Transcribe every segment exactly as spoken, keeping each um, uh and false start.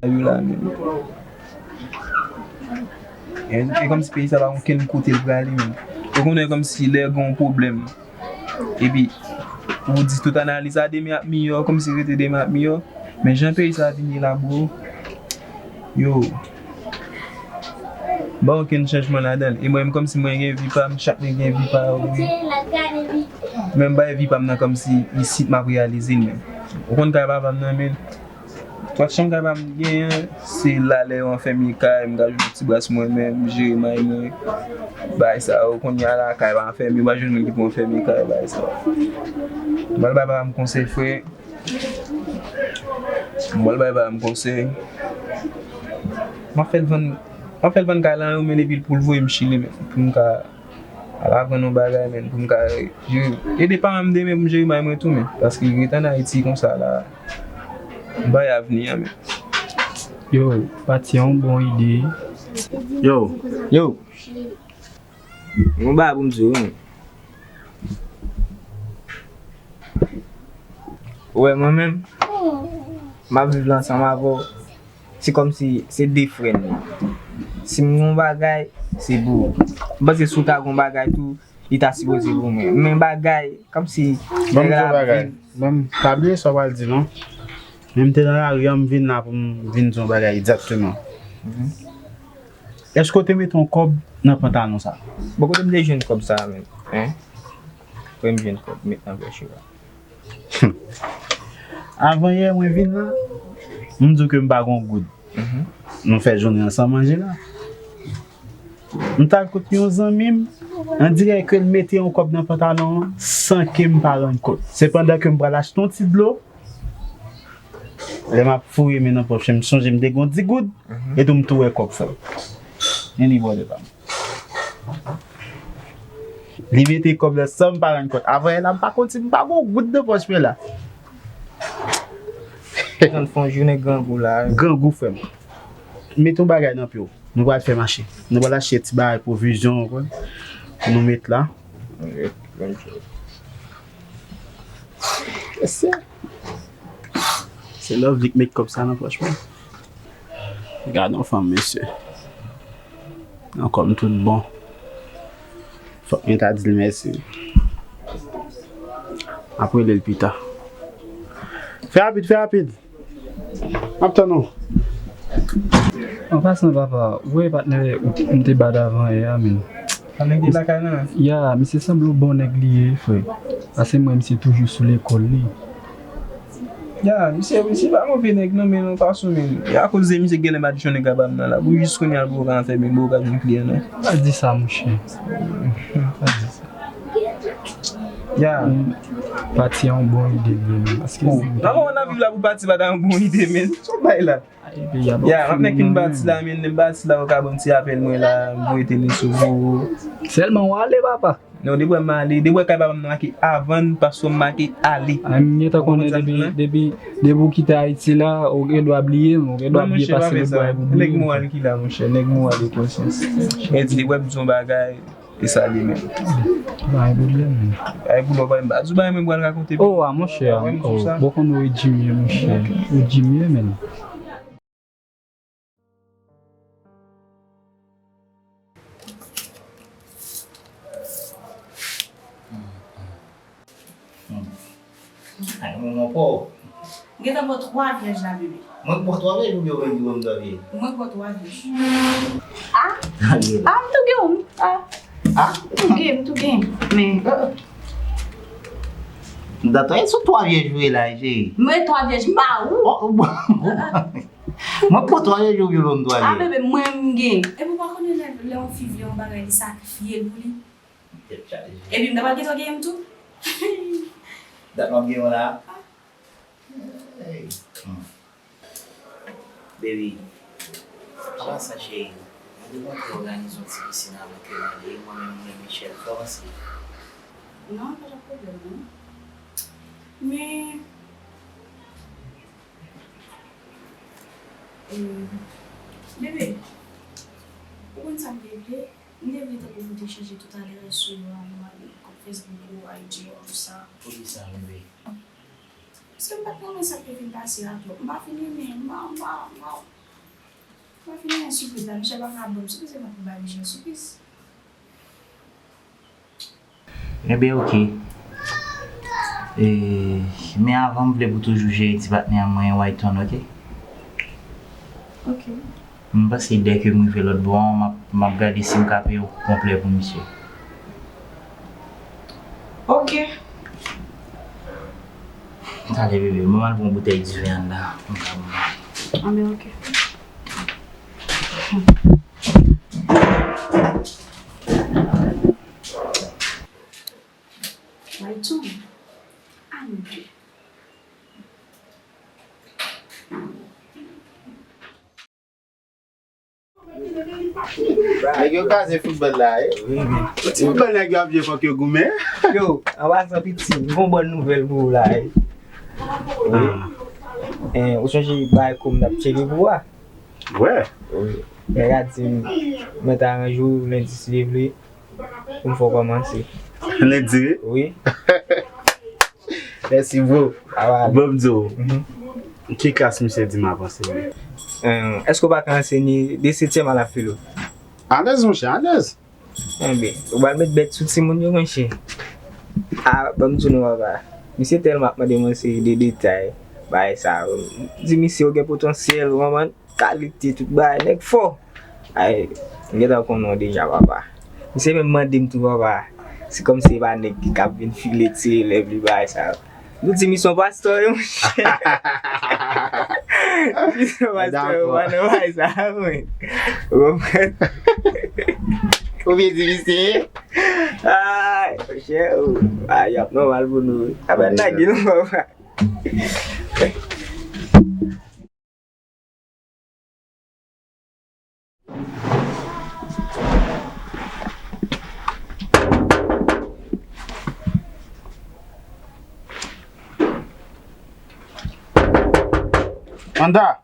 Yo la menm. E, e kòmsi peyi sa pa gen okenn kote l prale menm. Ou konnen kòmsi lè gen yon pwoblèm, epi ou di tout analiz a demen ap miyò, kòmsi rete demen ap miyò. Men jan peyi sa vin ye la, bro, yo, pa okenn chanjman ladan l. E mwen menm kòmsi mwen gen vi pa m, chak nèg gen vi pa yo, wi. Men m bay vi pa m nan kòmsi isit m ap reyalize l menm. Ou konn kay papa m nan, men twa chanm kay pa m genyen, se la lè yo anfème kay, m ka jwenn yon ti bras mwen menm, m jere may mwen. Bagay sa yo, kounye a la, kay pa anfème, yo pa jwenn moun ki pou anfème kay, bagay sa yo. M pral bay papa m konsèy, frè. M pral bay papa m konsèy. M ap fè l vann, m ap fè l vann kay la, men epi l pou l voye m Chili, men pou m ka al aprann yon bagay, men, pou m ka jere, ede paran m demen pou m jere may mwen tou, men. Paske ret ann Ayiti konsa la, m pa wè avni a, men. Yo, pati a yon bon ide. Yo, yo. Yon bagay pou m di w, men. Ou wè mwen menm, m ap viv la ansanm avè w. Se kòmsi se de frè n ye. Si m gen yon bagay, se pou ou. M panse si w ta gen yon bagay tou, li ta sipoze pou mwen. Men bagay, kòmsi Ban m di w yon bagay. Ban m, pa bliye sa w pral di non. Men m te nan lari a, m vin la pou m vin di w yon bagay egzakteman. Mhm. Èske w te mete yon kòb nan pantalon sa? Bon, kote m te jwenn kòb sa a menm? Hein? Kote m jwenn kòb, met nan vè cheva. Avan yè mwen vin la, m di w ke m pa gen yon goud. Mhm. Nou fè jounen ansanm manje la. M t al kot yon zanmi m, on dirè ke l mete yon kòb nan pantalon an san ke m pa rann kont. Sepandan ke m pral achte yon ti dlo, lè m ap fouye men nan pòch, m sonje m te gen yon di goud, mhm, epi m tou wè kòb sa. Men li bòdè pa m. Li mete kòb la san m pa rann kont. Avan yè la, m pa konn si m pa gen yon goud nan pòch mwen la. Tann fè yon jounen grangou la. Grangou, frè m. Mete yon bagay nan pye w. Nou pral fè mache. Nou pral achte ti bagay pwovizyon, w konprann? Pou nou met la. Ok, bonjou. Yes, sir. Se Lovely k met kòb sa nan pòch mwen. Gad yon fanm, mesye. Nan kò m tout bon. Fòk mwen ta di l mèsi. M ap rele l pita. Fè rapid, fè rapid. M ap tann ou. An pasan, papa, ou wè patnè m te bat avan yè a, men. Sa nèg ki lakay la? Ya, misye sanble yon bon nèg li ye, frè. Paske mwen, misye toujou sou lekòl li. Ya, misye, misye pa move nèg non, men nan fason, men. E akoz de misye genlè m pa t jwenn nèg aba m nan la. Pou jis kounye a pou yo ka anfème, pou yo ka jwenn kliyan non. Pa di sa, monchè. Pa di sa. Ya. Pati a yon bon ide li ye, men. Paske nan moman n ap viv la pou pati pa ta yon bon ide, men. Sa w bay la? Ya, m ap nèk fin pati la, men lè m pati la, ou ka ban m ti apèl mwen la, m voye tele sou ou. Sèlman w ale, papa. Non, depi w wè m ale, depi w wè kay papa m nan make avan, paske m make ale. Ay, m gentan konnen depi, depi, depi w kite Ayiti la, ou gen dwa bliye m, ou gen dwa bliye pase lòt bò pou bliye m. Nèg moral ki la, monchè, nèg moral e konsyans. Mwen di, depi w wè m di yon bagay, e sa li menm. Pa gen pwoblèm, men. Pa gen pwoblèm, pa di w bagay mwen pral rakonte. Oh, a, monchè, oh, bon, konnen w di mye, monchè. Ou di mye, men. Ay, manman pa w. M gentan ba w twa vyèj la, bebe. Mwen k ba w twa vyèj oubyen w menm ki ba m twa vyèj? Mwen k ba w twa vyèj. A? A, m tou gen w. A. A? M tou gen, m tou gen. Men. M t ap tann sou twa vyèj ou ye la, cheri. Mwen twa vyèj, m ba ou. Oh, oh, bon. Mwen k ba w twa vyèj oubyen w ba m twa vyèj? A, bebe, mwen m gen. Epi w pa konnen lè, lè yon fi vle yon bagay, li sakrifye l pou li. Tèt chaje. Epi m ta pral kite w genyen m tou. Dat m ap genyen w la. Hey. Hmm. Baby, an pasan cheri, mwen te kontre òganize yon ti pisin avan ke m ale, mwen menm, mwen, Michel, kòman se? Non, pa gen pwoblèm, non. Men, eh, bebe, ou konn sa m te vle? M te vle tankou nou te chanje toutalè sou, um, kont Facebook ou, I G ou, tout sa. Poukisa, bebe? Èske m pa t renmen sa k te fin pase a twòp? M pa fin renmen, m pa, m pa, m pa, m pa fin renmen sipriz la. Michel pa ka ban m sipriz, se mwen ki bay Michel sipriz. Ebyen, oke. E, men avan, m vle pou toujou jere ti patnè mwen, White One, oke? Oke. M panse dèke m rive lòt bò an, m ap, m ap gade si m ka peye yon konplè pou misye. Oke. Tande, bebe, m al pran yon boutèy diven anndan pou m ka bwè. Anben, oke. White One, ann jwe. Nèg yo kraze foutbòl la, wi. Ti foutbòl nèg yo ap jwe, fòk yo goumen. Yo, an pasan, piti, m gon bòn nouvèl pou ou la, wi. Wi. Eh, ou sonje bagay kou m t ap tcheke pou a? Wè. Wi. Nèg la di m, mwen ta ranje w lendi si Dye vle, pou m fè w kòmanse. Lendi, wi? Wi. Mèsi, bro. Awa. Bon, m di w, ki klas misye di m avanse menm? Eh, èske w pa ka ansenye de setyèm a la filo? Alèz, monchè, alèz. Enben, ou pral met bèt sou timoun yo, monchè. A, ban m di nou, papa. Misye tèlman ap mande m yon seri de detay, bagay sa yo. M di misye, ou gen potansyèl, ou konprann? Kalite, tout bagay, nèg fò. Ay, m gentan konnen w deja, papa. Misye menm mande m tou, papa. Se kòmsi se pa nèg ki k ap vin file ti elèv li, bagay sa yo. Nou di misyon pastè yo, monchè. Misyon pastè yo, pa nan bagay sa, mwen. Ou konprann? Ou byen di misye? Ay, monchè, ou. Ay, y ap nòmal pou nou. Apre n lage nou, papa. Anda!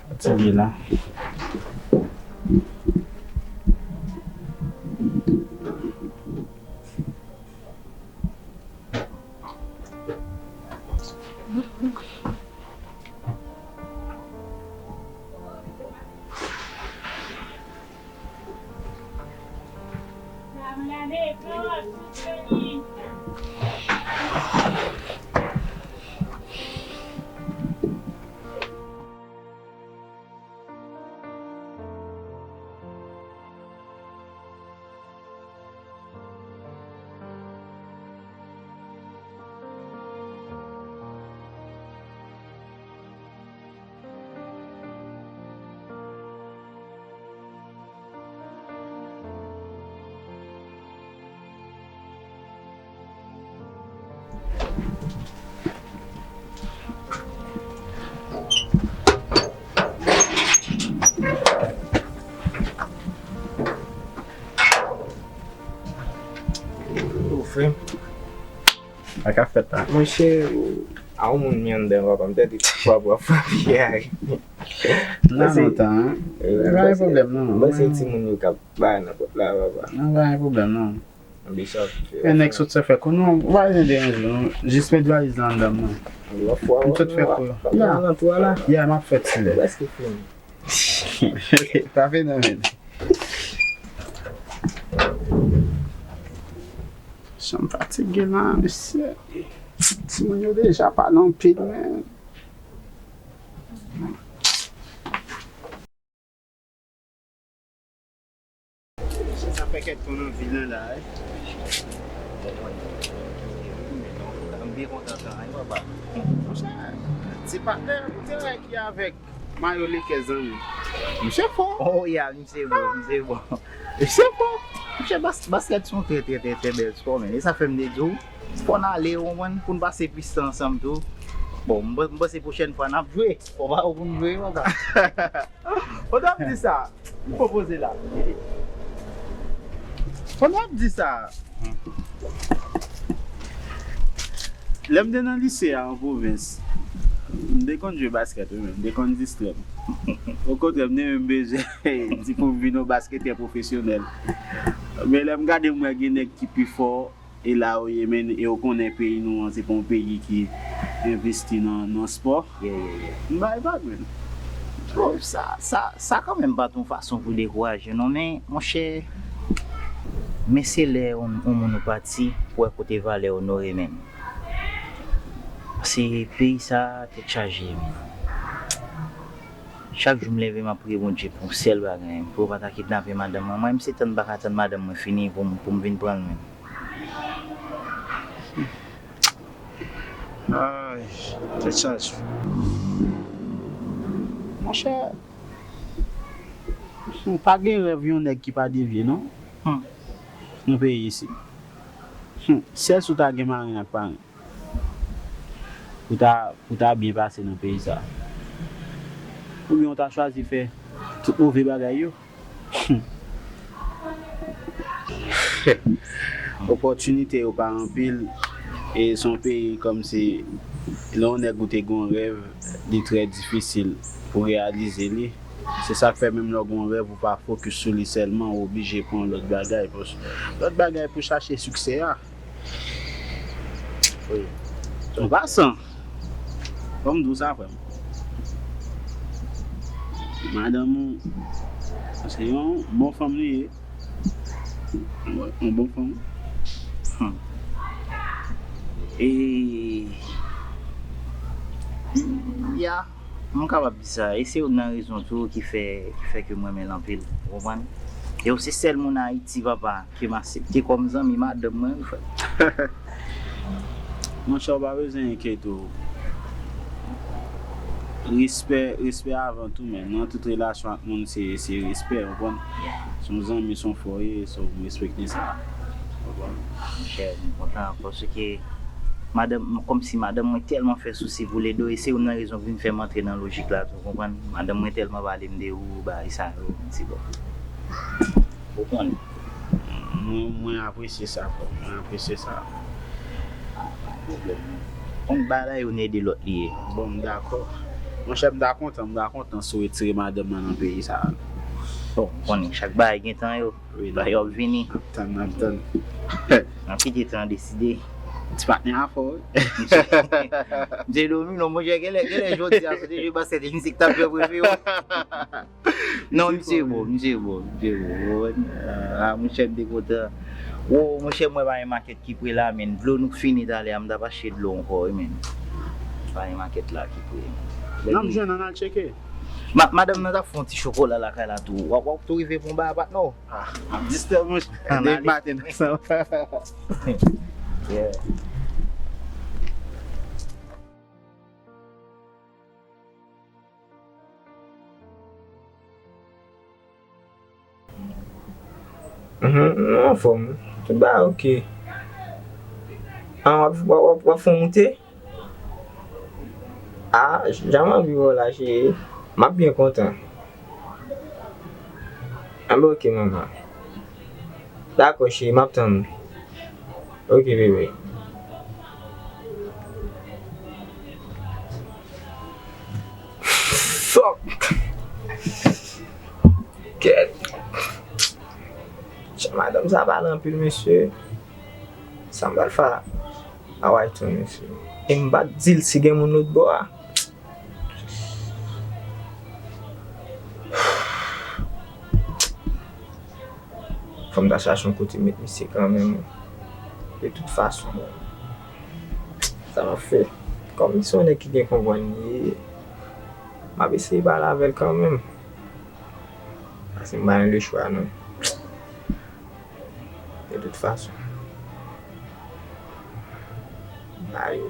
Fatige la. Ou frè m. Sa k ap fèt la? Monchè, a yon moun mi anndan, papa, m tande tout fwa pou ap frape a. Nan lontan, hein? Pa gen pwoblèm, non. Mwen se timoun yo k ap bay nan pòt la, papa. Non, pa gen pwoblèm, non. Anbe sa. E nèg sot se fè kou, non, ou pa bezwen deranje, non. Jis met valiz la anndan, non. Lòt fwa, m sot fè kou. Ya. Nan twa la. Ya, m ap fè ti lè. Prèske fini. Pa fenomèn. Jan m fatige la, mesye. Timoun yo deja pale anpil, men. Sa fè kèk tan nan vil lan la, wi. M byen kontan tan, wi, papa. Monchè, ti patnè, ou te wè ki avèk Mayo Leke zanmi. Misye fò. Oh, ya, misye bon, misye bon. Misye fò. Misye bas-, baskèt se yon trè, trè, trè, trè bèl spò, men. E sa fè m te di w, fò n ale, ou konprann, pou n pase plis tan ansanm tou. Bon, m, m panse pwochèn fwa n ap jwe. Fò pa ou pou n jwe, papa. Pandan m di sa, m pwopoze la. Pandan m di sa, lè m te nan lise a an pwovens, m M te konn jwe baskèt, wi, men m te konn distrè m. Okontrè, m te menm bezwen di pou m vin yon basketè pwofesyonèl. Men lè m gade, m wè gen nèg ki pi fò e la yo ye, men, e w konnen peyi nou an, se pa yon peyi ki envesti nan, nan spò. Yeah, yeah, yeah. M bay vag, men. Bon, sa, sa, sa kanmenm pa t yon fason pou dekouraje, non, men, monchè, men se lè yon, yon moun ou pati, pou wè kote valè onore menm. Paske peyi sa a, tèt chaje, men. Chak jou m leve, m ap priye Bondye pou yon sèl bagay, pou yo pa ta kidnape madanm mwen. Mwen, m se tann m pa ka tann madanm mwen fini pou m, pou m vin pran l menm. Ay, tèt chaje. Monchè, hmm, pa gen rèv yon nèg ki pa devye, non. Hmm. Nan peyi isit. Hmm, sèl si w ta gen marenn ak parenn. Pou ta, pou ta byen pase nan peyi sa. Oubyen w ta chwazi fè tout move bagay yo. Opòtinite yo pa anpil, e se yon peyi kòmsi lè yon nèg ou te gen yon rèv, li trè difisil pou reyalize li. Se sa k fè menm lè w gen yon rèv, ou pa fokis sou li sèlman, ou oblije pran lòt bagay. Paske lòt bagay pou chache siksè a. Wi. An pasan, fò m di w sa, frè m. Madanm ou, se yon bon fanm li ye. Yon bon fanm. Hmm. E, ya. M kapab di sa, e se youn nan rezon tou ki fè, ki fè ke m renmen l anpil, ou konprann? E w se sèl moun Ayiti, papa, ke m aksepte kòm zanmi madanm mwen, wi, frè. Monchè, w pa bezwen enkyete w. Respè, respè avan tou, men nan tout relasyon ak moun, se, se respè, ou konprann? Se yon zanmi, se yon frè w ye, so, m respekte sa. Ou konprann? Monchè, m kontan, paske madanm, kòmsi madanm mwen tèlman fè sousi pou l ede w, e se youn nan rezon ki vin fè m antre nan lojik la tou, konprann? Madanm mwen tèlman pale m de ou, bagay sa yo, m di bon. Ou konn. Mwen, mwen apresye sa, frè m, mwen apresye sa. Konn bagay youn ede lòt li ye. Bon, m dakò. Monchè, m ta kontan, m ta kontan si w retire madanm nan nan peyi sa a. Bon, konnen chak bagay gen tan yo. Wi, lè yo ap vini. N ap tann, n ap tann. N ap kite tan deside. Ti patnè a fò, wi. Misye, misye domine, monchè, genlè, genlè jodi a, se te jwe baskèt, e misye ki t ap jwe prefere w. Non, misye bon, misye bon, misye bon. Ah, monchè, m te kontan. Wo, monchè, mwen pa gen makèt ki pre la, men dlo nou fini talè a, m t ap achte dlo ankò, wi, men. Pa gen makèt la ki pre. N ap jwenn, ann al tcheke. Ma-, madanm nan t ap fè yon ti chokola lakay la tou. W ap, w ap tou rive pou yon bagay, patnè w? Ah, m ap distè, monchè. Depi maten ansanm. Yeah. Mhm, nou anfòm. Tout bagay oke. Ah, w ap, w ap, w ap, w ap fè yon moute? Ah, jan m anvi wè w la, cheri. M ap byen kontan. Anben, oke, manman. Dakò, cheri, m ap tann ou. Oke, bebe. Fuck! Kèt! Jan madanm sa pale anpil, mesye. Sa m pral fè a White Town, mesye. E m pa t di l si gen moun lòt bò a. Fò m ta chache yon kote met misye kanmenm. De tout fason, sa m ap fè. Kòm li se yon nèg ki gen konprann li ye, m ap eseye pale avè l kanmenm. Paske m pa gen lechwa, non. De tout fason. Ayo.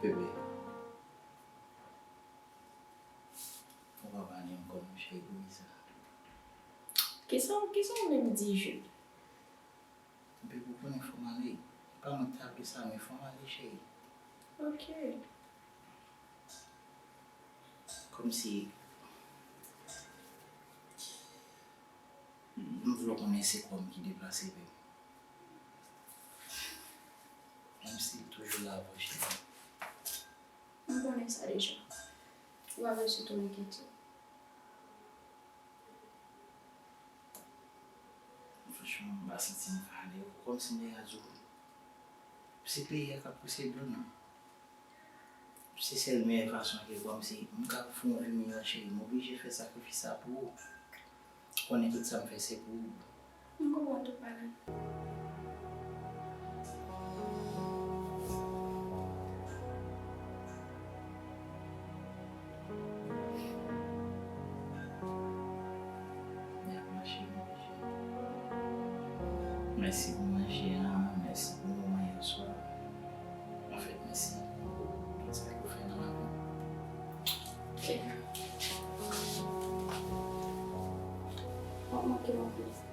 Bebe. Cheri, pou kisa? Kisa, kisa w menm di, Jude? Depi w konnen, fò m ale. E pa mwen ki te ap di sa, men fò m ale, cheri. Ok. Kòmsi m vle w konnen se kò m ki deplase vre. Menm si l toujou la avè w, cheri. M konnen sa deja. Ou pa bezwen sitou enkyete. Franchman, m pa santi m ka ale. Kòmsi m te ka di w, se peyi a k ap pouse dlo nan. Se sèl meyè fason ke kòmsi m ka fè yon vi miyò, cheri. M oblije fè sakrifis sa pou ou. Ou konnen tout sa m fè se pou ou. M konprann tout bagay. Mèsi pou manje a, mèsi pou moman yè swa. Anfèt, mèsi pou tout sa ke w fè nan lavi m. Ok. W ap manke m anpil.